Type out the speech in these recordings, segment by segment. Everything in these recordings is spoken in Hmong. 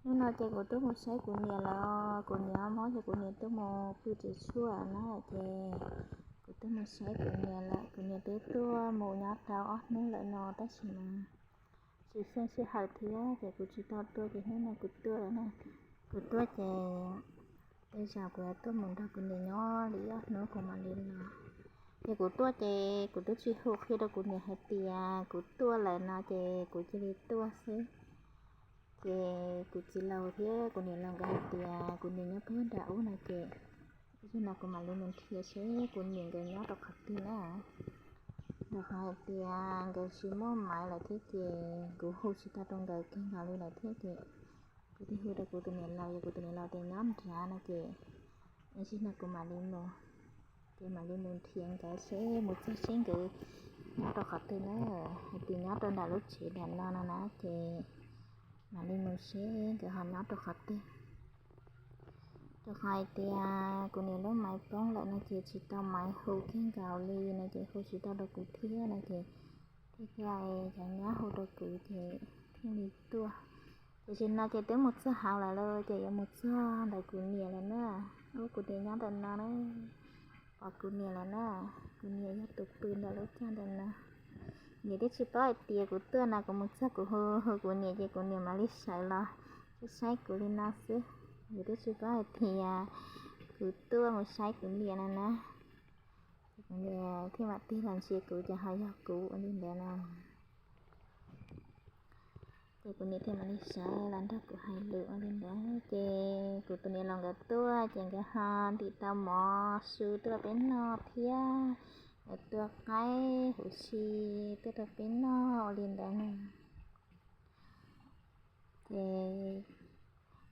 Hnub no ces kuv twb mus saib kuv niam lawm, kuv niam mob ces kuv niam twb mus pw tsev tshuaj na ces kuv twb mus saib kuv niam lawm. Kuv niam twb tuaj mus nyob tau ob hnub lawm no tab sis mas tsis xyeej sij hawm thiab ces kuv tsis tau tuaj ces hnub no kuv tuaj lawm na. Kuv tuaj ces tej zaum kuv yuav tuaj mus nrog kuv niam nyob li ob hnub kuv mam li los. Ces kuv tuaj ces kuv twb tsis hu qhia rau kuv niam hais tias kuv tuaj lawm no ces kuv cia li tuaj xwb. Ces kuv txiv laus thiab kuv niam laus nkawd hais tias kuv niam nyob puag nram ub no ces ib zaug no kuv mam li mus nrhiav seb kuv niam nkawd nyob rau qhov twg na. Rau qhov hais tias nkawd tsis muaj maiv lawm thiab ces kuv hu tsis tau rau nkawd kawg nkaus li lawm thiab ces kuv thiaj hu rau kuv tus niam laus, yog kuv tus niam laus tias nyob nrad no ces ib zaug no kuv mam li mus. Ces mam li mus nrhiav nkawd seb mus txog seb nkawd nyob rau qhov twg na. Hais tias nyob rau nram lub tsev nram no no na ces mam li mus seb nkawd ho nyob rau qhov twg. Rau qhov hais tias kuv niam lub maiv poob lawm no ces tsis tau maiv hu kawg nkaus li no ces hu tsis tau rau kuv thiab no ces thiaj cov nyab hu rau kuv ces thiaj li tuaj. Ces tam sim no ces twb mus txog hauv lawm lauj, ces yuav mus txog ntawm kuv niam lawm na. Ub, kuv niam nyob ntawm no na, pom kuv niam lawm na. Kuv niam yog tus pw ntawm lub txaj ntawm no. Niam twb tsis paub hais tias kuv tuaj no, kuv mus txog kuv hu hu kuv niam ces kuv niam mam li sawv los saib saib kuv li no xwb. Niam twb tsis paub hais tias kuv tuaj mus saib kuv niam no na. Ces kuv niam thiaj mam tig los ntsia kuv ces ho yog kuv ua li ntawd na. Ces kuv niam thiaj mam li sawv los nrog kuv hais lus ua li ntawd. Ces kuv tus niam laus nkawd tuaj ces nkawd ho ntim tau mov su tuaj rau peb noj thiab, nkawd tua qaib huv si tuaj rau peb noj ua li ntawd na. Ces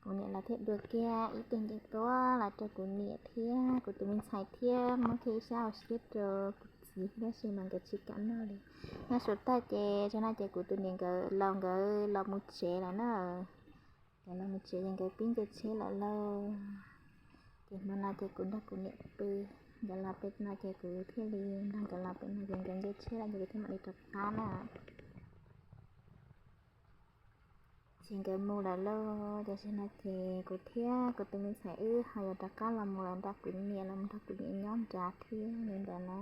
kuv niam los thiaj dua kiag ib tug ncej tuab los rau kuv niam thiab kuv tus me ntxhais thiab muab kiag ib sab hauv siab rau kuv txiv, tab sis mas nkawd tsis kam noj li. Nyob saum tag ces tam sim no ces kuv tus niam nkawd laus nkawd los mus tsev lawm na. Nkawd los mus tsev ces nkawd pib nce tsheb lawm lauj. Ces hmo no ces kuv nrog kuv niam pw, nkawd los pem no ces kuv thiaj li nrog nkawd los pem no ces nkawd nce tsheb lawm ces kuv thiaj mam li rov qab na. Ces nkawd mus lawm lauj, tam sim no ces kuv thiab kuv tus me ntxhais wb ho yuav rov qab los mus lawm nrog kuv niam los nrog kuv niam nyob nrad thiab li ntawd na.